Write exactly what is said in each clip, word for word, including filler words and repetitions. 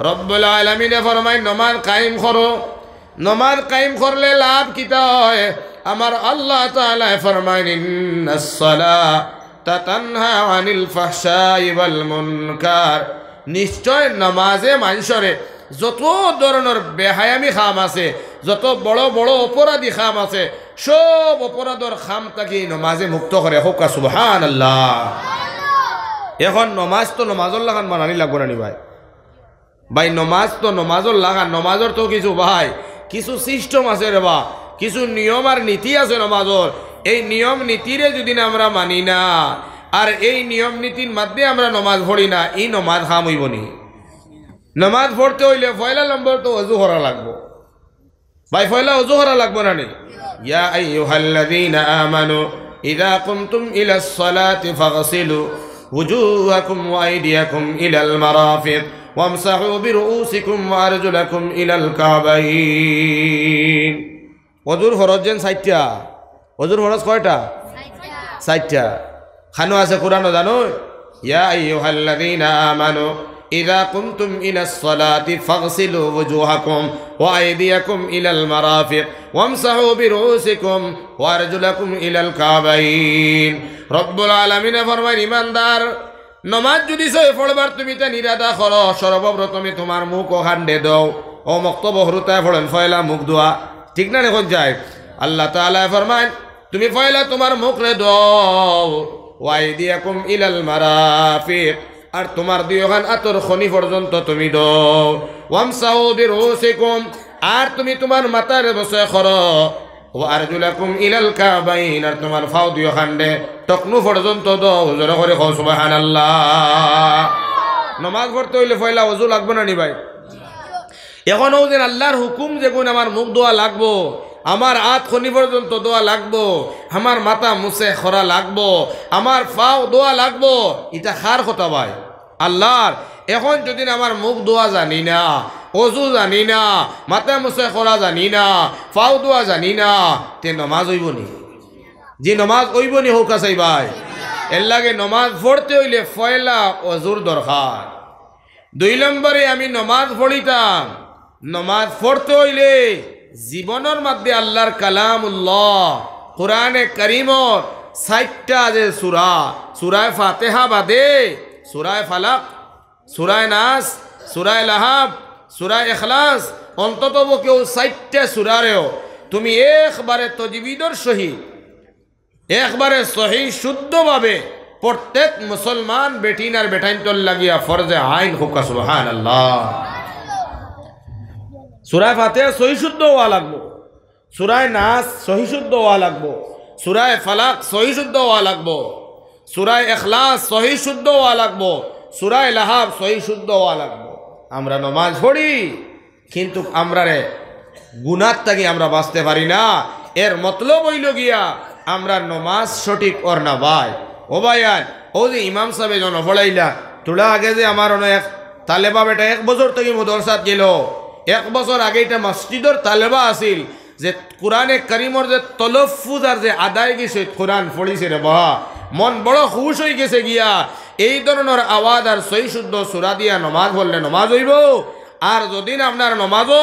রব্বুল আলামিনে ফরমাইন, নমাজ কায়েম করো। নমাজ কায়েম করলে লাভ কিতা অয়? আমার আল্লাহ তাআলায় ফরমাইন, "ইন্নাস সালাতা তানহা আনিল ফাহশাই ওয়াল মুনকার।" নিশ্চয় নমাজে মানষরে যত ধরনর বেহায়ামি কাম আছে, যত বড় বড় অপরাধী কাম আছে, সব অপরাধর কাম থাকি নমাজে মুক্ত করে। কউক্কা সুবহানাল্লাহ। এখন নমাজ তো নমাজর লাখান মানানি লাগবো না নি ভাই? ভাই, নমাজ তো নমাজর লাখান, নমাজর তো কিছু ভাই, কিছু system আছে রে বা, কিছু নিয়ম আর নীতি আছে নমাজর। এই নিয়ম নীতিরে যদি না আমরা মানি না, আর এই নিয়ম নীতির মধ্যে আমরা নমাজ পড়ি না, ই নমাজ কাম অইবো নি? নমাজ পড়তে অইলে পয়লা নম্বর তো অজু করা লাগবো। ভাই, পয়লা অজু করা লাগবো না নি? ইয়া আইয়ুহাল্লাযীনা আমানু ইযা কুমতুম ইলাস সালাতি ফাগসিলু وجوهكم وأيديكم إلى المرافق وامسحوا برؤوسكم وأرجلكم إلى الكعبين। অজুর ফরজ যেন চাইরটা। অজুর ফরজ কয়টা? চাইরটা। খানো আছে কোরআনো, জানো? يا أيها الذين آمنوا إذا قمتم إلى الصلاة فاغسلوا وجوهكم وأيديكم إلى المرافق وامسحوا برؤوسكم وأرجلكم إلى الكعبين। রব্বুল আলামিনে ফরমাইন, ইমানদার, নমাজ যদি সহি পড়বার তুমি তান ইরাদা করো, সর্বপ্রথমে তুমার মুখ অখান দে ধও। অউ মক্তবো হুরুতায় পড়ইন, পয়লা মুখ ধোয়া। ঠিক না নি? অখন যাই, আল্লাহ তাআলায় ফরমাইন, তুমি পয়লা তুমার মুখরে ধও। وأيديكم إلى المرافق, আর তুমার দুইওখান আতর খনি পর্যন্ত তুমি ধও। وامسحوا برؤوسكم, আর তুমি তুমার মাথারে মুছে করো। وأرجلكم إلى الكعبين, আর তুমার পাও দুইওখানরে টকনু পর্যন্ত ধও। জোরে করি কও সুবহানাল্লাহ। নমাজ পড়তে অইলে পয়লা অজু লাগবো না নি ভাই? এখন অউ যেন আল্লার হুকুম, যেগুন আমার মুখ ধোয়া লাগবো, আমার আত খনি পর্যন্ত ধোয়া লাগবো, আমার মাথা মুছে করা লাগবো, আমার পাও ধোয়া লাগবো, ইটা কার কথা ভাই? আল্লার। এখন যদি আমার মুখ ধোয়া জানি না, অজু জানি না, মাথা মুছে করা জানি না, পাও ধোয়া জানি না, তে নমাজ অইবো নি? জি, নমাজ অইবো নি? কউক্কা চাই ভাই। এরলাগি নমাজ পড়তে অইলে পয়লা অজুর দরকার। দুই নম্বরে আমি নমাজ পড়িতাম, নমাজ পড়তে অইলে জীবনর মধ্যে আল্লার কালামুল্লাহ, কোরআনে করিমর চাইরটা যে সূরা, সূরায়ে ফাতিহা বাদে, সূরায়ে ফালাক, সূরায়ে নাস, সূরায়ে লাহাব, সূরায়ে ইখলাস, অন্তত পক্ষে অউ চাইরটা সূরারেও তুমি একবারে তজবিদর সহিত একবারে সহি শুদ্ধভাবে প্রত্যেক মুসলমান বেটিন আর বেটাইন্তর লাগিয়া ফরজে আইন। কউক্কা সুবহানাল্লাহ। সূরায়ে ফাতিহা সহি শুদ্ধ অওয়া লাগবো, সূরায়ে নাস সহি শুদ্ধ অওয়া লাগবো, সূরায়ে ফালাক সহি শুদ্ধ অওয়া লাগবো, সূরায়ে ইখলাস সহি শুদ্ধ অওয়া লাগবো, সূরায়ে লাহাব সহি শুদ্ধ অওয়া লাগবো। আমরা নমাজ পড়ি, কিন্তু আমরারে গুনার থাকি আমরা বাঁচতে পারি না। এর মতলব অইলো গিয়া, আমরার নমাজ সঠিক অর না ভাই। ও ভাইয়াইন, অউ যে ইমাম সাবে যেন পড়াইলা, থুড়া আগে যে আমার অনো এক তালেবা বেটা এক বছর থাকি মদরসাত গেলো, এক বছর আগে ইটা মসজিদর তালেবা আছিল, যে কোরআনে করিমর যে তলফুজ আর যে আদায়গি সহিত কোরআন পড়িছে রে বা, মন বড় খুশ অইগেছে গিয়া। এই ধরনর আওয়াজ আর সহি শুদ্ধ সূরা দিয়া নমাজ পড়লে নমাজ অইবো? আর যদিন আপনার নমাজো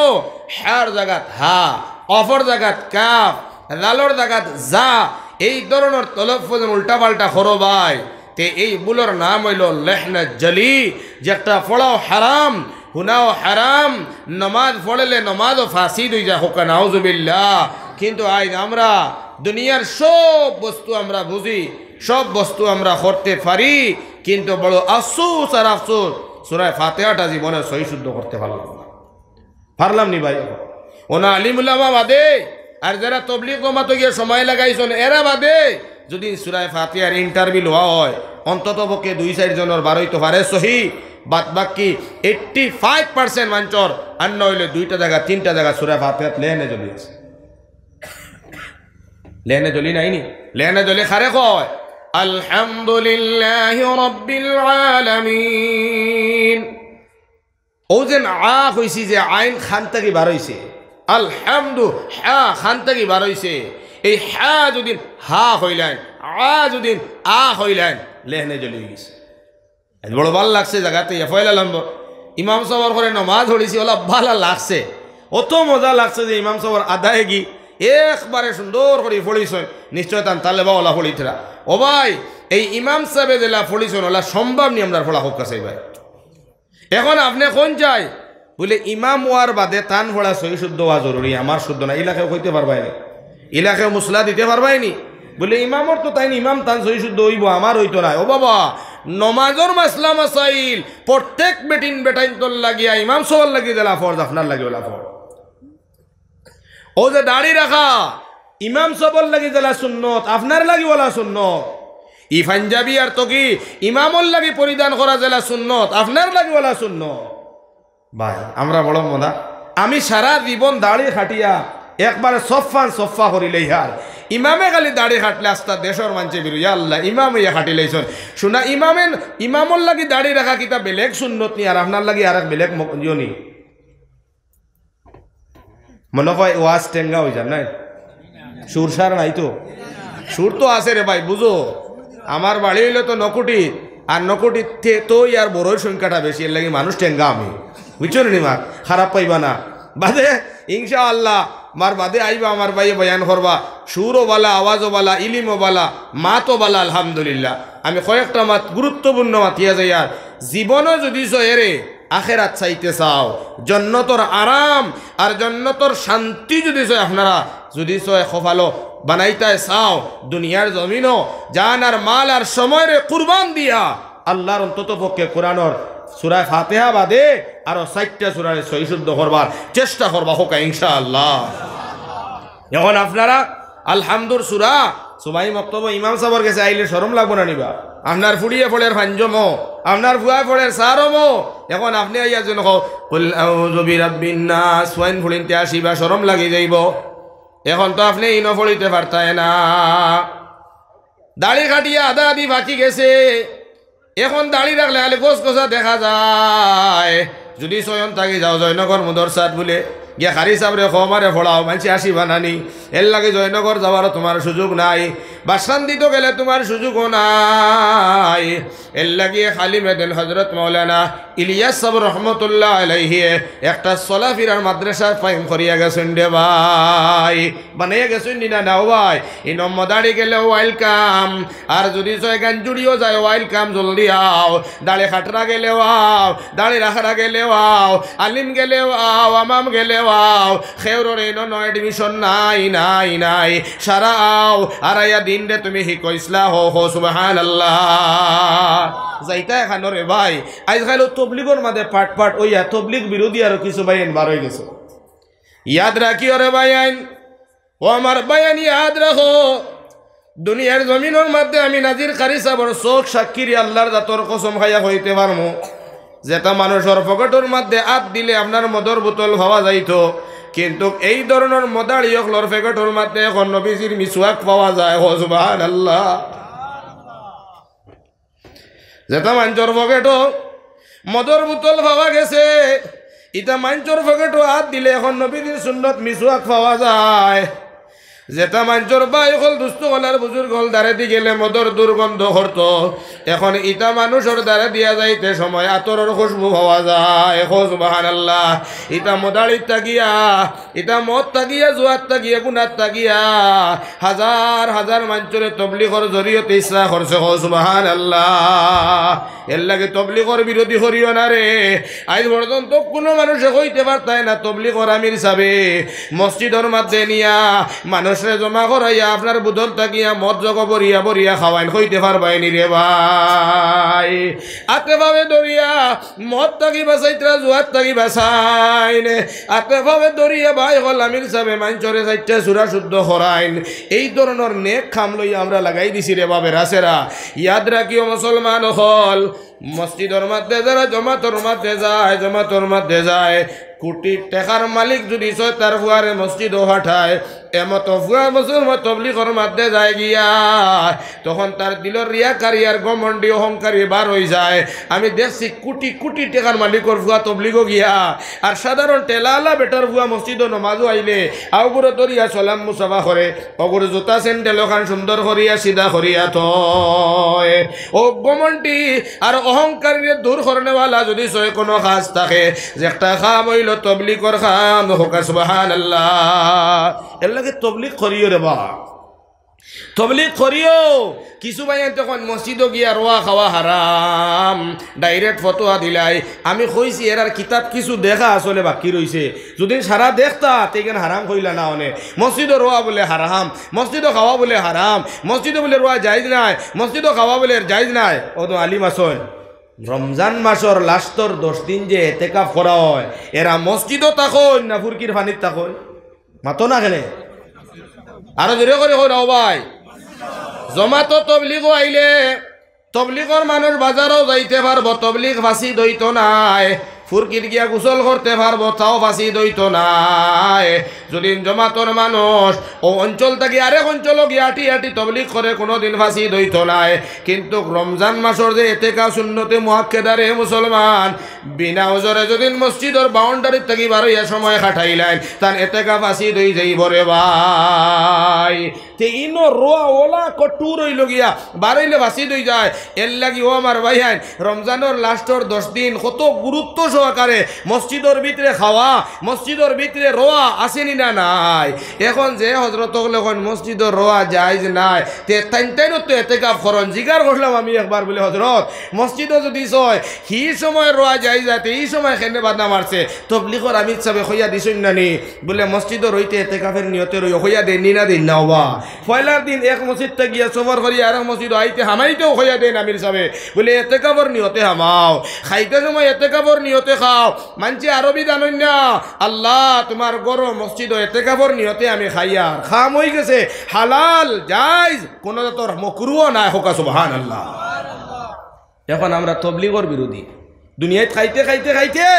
হার জাগাত হা, কফর জাগাত কাফ, জালর জাগাত জা, এই ধরনর তলফুজ উল্টা পাল্টা করো ভাই, তে এই ভুলর নাম অইলো লেহনে জলি, যেটা পড়াও হারাম, হুনাও হারাম, নমাজ পড়লে নমাজও ফাসিদ অইযায়, কউক্কা নাউজুবিল্লাহ। কিন্তু আইজ আমরা দুনিয়ার সব বস্তু আমরা বুঝি, সব বস্তু আমরা করতে পারি, কিন্তু বড় আফসোস আর আফসোস, সূরায়ে ফাতিহাটা জীবনে সহি শুদ্ধ করতে পারলাম না। পারলাম নি ভাই? অনো আলিম উলামা বাদে, আর যেরা তবলিগ জমাতো গিয়া সময় লাগাইছইন, এরা বাদে যুদি সূরায়ে ফাতিহার interview লওয়া অয়, অন্তত পক্ষে দুই চাইর জনর বারইতো পারে সহি, বাদ বাকি eighty five percent মানষর, আর না অইলে দুইটা জাগা, তিনটা জাগা সূরায়ে ফাতিহাত লেহনে জলি আছে। লেহনে জলি নাই নি? লেহনে জলি কারে কয়? আলহামদুলিল্লাহি রাব্বিল আলামিন। অউ যেন আ কইছি যে আইন খান থাকি বার অইছে, আলহামদু, হা খান থাকি বার অইছে। এই হা যুদি হা কইলাইন, আ যুদি আ কইলাইন, লেহনে জলি অইগেছে। আইজ বড় ভালা লাগছে জাগাতে ইয়া পয়লা নম্বর। ইমাম সাবর ঘরে নমাজ পড়ছি, অলা ভালা লাগছে, অত মজা লাগছে যে ইমাম সাবর আদায়গি একবারে সুন্দর করি পড়ছইন। নিশ্চয় তান তালেবা অলা পড়িতরা। ও ভাই, এই ইমাম সাবে যেলা পড়ছইন, অলা সম্ভব নি আমরার পড়া হউক্কা চাই ভাই। এখন আপনে কইন চাই, বুলে ইমাম অওয়ার বাদে তান পড়া সহি শুদ্ধ অওয়া জরুরি, আমার শুদ্ধ না, ইলা কেউ কইতে পারবায় নি? ইলা কেউ মুসলা দিতে পারবায় নি? বুলে ইমামর তো তাইন ইমাম, তান সহি শুদ্ধ অইবো, আমার অইতো নায়। ও বাবা, নমাজর মাসলা মাসাইল প্রত্যেক বেটিন বেটাইন্তর লাগিয়া ইমাম সাবর লাগি যেলা ফরজ, আপনার লাগি অলা ফরজ। অউ যে দাড়ি রাখা, ইমাম সাবর লাগি যেলা সুন্নত, আপনার লাগি অলা সুন্নত। ই পাঞ্জাবি আর তগি ইমামর লাগি পরিধান করা যেলা সুন্নত, আপনার লাগি অলা সুন্নত। ভাই, আমরা বড় মজা। আমি সারা জীবন দাড়ি কাটিয়া একবারে সফান সফা করিলাইয়ার। ইমামে খালি দাড়ি কাটলে আস্তা দেশর মানষে বিরু, "ইয়া আল্লাহ, ইমাম অইয়া কাটিলাইছইন।" শুনা, ইমামে, ইমামর লাগি দাড়ি রাখা কিতা বেলেগ সুন্নত নি, আর আপনার লাগি আরেক বেলেগ ম-, ইয়ো নি? মনো কয় ওয়াজ টেঙ্গা অইযার, নায়? সুর সার নাই তো? সুর তো আছে রে ভাই, বুঝো। আমার বাড়ি অইলো তো নকুটি, আর নকুটির থে-, তো ইয়ার বড়ইর সংখ্যাটা বেশি, এরলাগি মানুষ টেঙ্গা আমি। বুঝছো নি মা? খারাপ পাইবা না। বাদে ইনশাআল্লাহ, মার বাদে আইবা আমার ভাইয়ে বয়ান করবা। সুরও বালা, আওয়াজও বালা, ইলিমও বালা, মাতও বালা, আলহামদুলিল্লাহ। আমি কয়েকটা মাত, গুরুত্বপূর্ণ মাতিয়া যাইয়ার। জীবনও যুদি চয় রে, আখেরাত চাইতে চাও, জন্নতর আরাম আর জন্নতর শান্তি যুদি চয় আপনারা, যুদি চয় কপালো বানাইতায় চাও, দুনিয়ার জমিনো জান আর মাল আর সময়রে কুরবান দিয়া আল্লাহর অন্তত পক্ষে কোরআনর সূরা ফাতিহা বাদে আরো চাইরটা সূরারে সহি শুদ্ধ করবার চেষ্টা করবা, কউক্কা ইনশাআল্লাহ। এখন আপনারা আলহামদুর সূরা সুবাহি মক্তবো ইমাম সাবর গেছে আইলে শরম লাগবো না নি বা? আপনার ফুড়িয়ে পড়ের পাঞ্জমো, আপনার ফুয়ায় পড়ের চারমো, এখন আপনে আইয়া যেন কও, "কুল আউযু বিরাব্বিন নাস", ওয়াইন ফুড়িনতে আসিবা, শরম লাগি যাইবো। এখন তো আপনে ইনো পড়িতে পারতায় না। দাড়ি কাটিয়া আধা আধি বাকি গেছে, এখন দাড়ি রাখলে খালি গছ গছা দেখা যায়। যুদি চয়ন থাকি যাও জয়নগর মুদরসাত বুলে, গিয়া কারি সাবরে কও, "আমারে পড়াও", মানষে আসিবা না নি। এরলাগি জয়নগর যাওয়ারও তুমার সুযোগ নাই, বাসকান্দিত গেলে তুমার সুযোগও নাই। এরলাগি খালি মেদেন হজরত মাওলানা ইলিয়াস সাব রহমতুল্লাহ আলাইহি একটা চলাফিরার মাদ্রাসা ফাইম করিয়া গেছইন রে ভাই, বানাইয়া গেছইন নি না? নাও ভাই, ইনো মদাড়ি গেলেও welcome, আর যুদি চয় গাঞ্জুড়িও যায় welcome, জলদি আও। দাড়ি কাটরা গেলেও আও, দাড়ি রাখরা গেলেও আও, আলিম গেলেও আও, আমাম গেলেও আও, কেউরর ইনো no admission নাই, নাই, নাই। সারা আও, আর আইয়া দিনরে তুমি হিকো ইসলাহ হো, হো সুবহানাল্লাহ। যাইতা এখানো রে ভাই, আইজকাইল তবলিগর মাঝে পাট পাট অইয়া তবলিগ বিরোধী আরো কিছু ভাইয়াইন বার অইগেছে। ইয়াদ রাখিও রে ভাইয়াইন, ও আমার ভাইয়াইন, ইয়াদ রাখো, দুনিয়ার জমিনর মাঝে আমি নাজির কারি সাবর চউখ সাক্ষী রে আল্লাহর জাতর কসম খাইয়া কইতে পারমু, যেটা মানুষর পকেটর মাঝে আত দিলে আপনার মদর বোতল পাওয়া যাইতো, কিন্তু এই ধরনর মদাড়ি অকলর পকেটর মাঝে এখন নবীজির মিসওয়াক পাওয়া যায়। হো সুবহানাল্লাহ। যেটা মানষর পকেটো মদর বোতল পাওয়া গেছে, ইটা মানষর পকেটো আত দিলে এখন নবীজির সুন্নত মিসওয়াক পাওয়া যায়। যেটা মানষর ভাই অকল, দুস্ত অকল আর বুজুর্গ অকল দারেদি গেলে মদর দুর্গন্ধ করতো, এখন ইটা মানুষর দারেদিয়া যাইতে সময় আতরর খুশবু পাওয়া যায়। কও সুবহানাল্লাহ। ইটা মদাড়িত থাকিয়া, ইটা মদ থাকিয়া, জুয়াত থাকিয়া, গুনাত থাকিয়া হাজার হাজার মানষরে তবলিগর জরিয়তে ইসলাহ করছে। কও সুবহানাল্লাহ। এরলাগি তবলিগর বিরোধী করিও না রে। আইজ পর্যন্ত কুনু মানষে কইতে পারতায় না তবলিগর আমির সাবে মসজিদর মাঝে নিয়া মানষরে জমা করাইয়া আপনার বোতল থাকিয়া মদ জগো ভরিয়া ভরিয়া খাওয়াইন, কইতে পারবায় নি রে ভাই। আতে পাওয়ে ধরিয়া মদ থাকি বাঁচাইতরা, জুয়াত থাকি বাঁচাইন। আতে পাওয়ে ধরিয়া ভাই অকল আমির সাবে মানষরে চাইরটা সূরা শুদ্ধ করাইন। এই ধরনর নেক কাম লইয়া আমরা লাগাই দিছি রে বা বেড়াছেড়া। ইয়াদ রাখিও মুসলমান অকল, মসজিদর মাঝে যারা জমাতর মাঝে যায়, জমাতর মাঝে যায়, কুটি টেকার মালিক যুদি চয় তার ফুয়ারে মসজিদো পাঠায়, এমতো ফুয়া মুসলমান তবলিগর মাঝে যায় গিয়া, তখন তার দিলর রিয়াকারি আর ঘমন্ডি অহংকারি বার অই যায়। আমি দেখছি কুটি কুটি টেকার মালিকর ফুয়া তবলিগো গিয়া, আর সাধারণ ঠেলাআলা বেটার ফুয়া মসজিদো নমাজো আইলে আউগুরে ধরিয়া সালাম মুসাফা করে, অগুর জুতা স্যান্ডেল অখান সুন্দর করিয়া সিধা করিয়া থয়। অউ ঘমন্ডি আর অহংকারিরে দূর করনেওয়ালা যুদি ছয় কুনু কাজ থাকে, যে একটা কাম অইলো তবলিগর কাম, কউক্কা সুবহানাল্লাহ। এরলাগি তবলিগ করিও রে বা, তবলিগ করিও। কিছু ভাইয়াইন্তে কইন মসজিদো গিয়া রোয়া খাওয়া হারাম, direct ফতোয়া দিলাই। আমি কইছি এরার কিতাব কিছু দেখা আসলে বাকি রইছে। যুদি সারা দেখতা, তে ইখান হারাম কইলা না অনে। মসজিদো রোয়া বুলে হারাম, মসজিদো খাওয়া বুলে হারাম, মসজিদো বুলে রোয়া জায়েজ নায়, মসজিদো খাওয়া বুলে জায়েজ নায়। অউ তো আলিম আছইন। রমজান মাসর last-অর দশ দিন যে এতেকাফ করা অয়, এরা মসজিদো থাকইন না ফুরকির পানিত থাকইন? মাতো না কেনে? আরো জোরে করি কইরা ও ভাই। জমাতো তবলিগো আইলে তবলিগর মানুষ বাজারো যাইতে পারবো, তবলিগ ফাসিদ অইতো নায়। ফুরকিত গিয়া গোসল করতে পারবো, তাও ফাসিদ অইতো নায়। যুদি জমাতর মানুষ অউ অঞ্চল থাকি আরেক অঞ্চলো গিয়া আটি আটি তবলিগ করে, কুনুদিন ফাসিদ অইতো নায়। কিন্তুক রমজান মাসর যে এতেকাফ সুন্নতে মুআক্কাদা রে মুসলমান, বিনা ওজরে যুদি মসজিদর boundary থাকি বার অইয়া সময় কাটাইলাইন, তান এতেকাফ ফাসিদ অই যাইবো রে ভাই। তে ইনো রোয়া অলা কঠোর অইলো গিয়া, বার অইলে ফাসিদ অই যায়। এরলাগি ও আমার ভাইয়াইন, রমজানর last-অর দশ দিন কত গুরুত্ব সহকারে মসজিদর ভিতরে খাওয়া, মসজিদর ভিতরে রোয়া আছে নি না নাই? এখন যে হজরত অকলে কইন মসজিদো রোয়া জায়েজ নায়, তে তাইন তাইনও তো এতেকাফ করইন। জিকার করলাম আমি একবার বুলে, হজরত, মসজিদো যুদি ছয়, হি সময় রোয়া জায়েজ আছে, ই সময় কেনে বাধা মারছে? তবলিগর আমির সাবে কইয়া দিছইন না নি? বুলে, মসজিদো রইতে এতেকাফের নিয়তে রইও, কইয়া দেইন নি না দেইন না ওবা? পয়লার দিন এক মসজিদ থাকি গিয়া সফর করি আরেক মসজিদো আইতে হামাইতেও কইয়া দেইন আমির সাবে, বুলে, এতেকাফর নিয়তে হামাও, খাইতে সময় এতেকাফর নিয়তে খাও। মানষে আরবি জানইন না, আল্লাহ, তুমার ঘরো মসজিদো এতেকাফর নিয়তে আমি খাইয়ার, কাম অই গেছে, হালাল, জায়েজ, কুনু জাতর মকরুও নায়, কউক্কা সুবহানাল্লাহ। এখন আমরা তবলিগর বিরোধী। দুনিয়াত খাইতে, খাইতে, খাইতে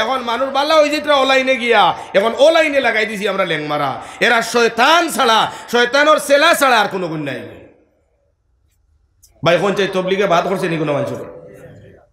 এখন মানুষ বালা অই যাইতরা অউ লাইনে গিয়া, এখন অউ লাইনে লাগাই দিছি আমরা লেংমারা। এরা শয়তান ছাড়া, শয়তানর ছেলা ছাড়া আর কুনু গুণ নাই। ভাই, কইন চাই তবলিগে বাদ করছে নি কুনু মানষরে?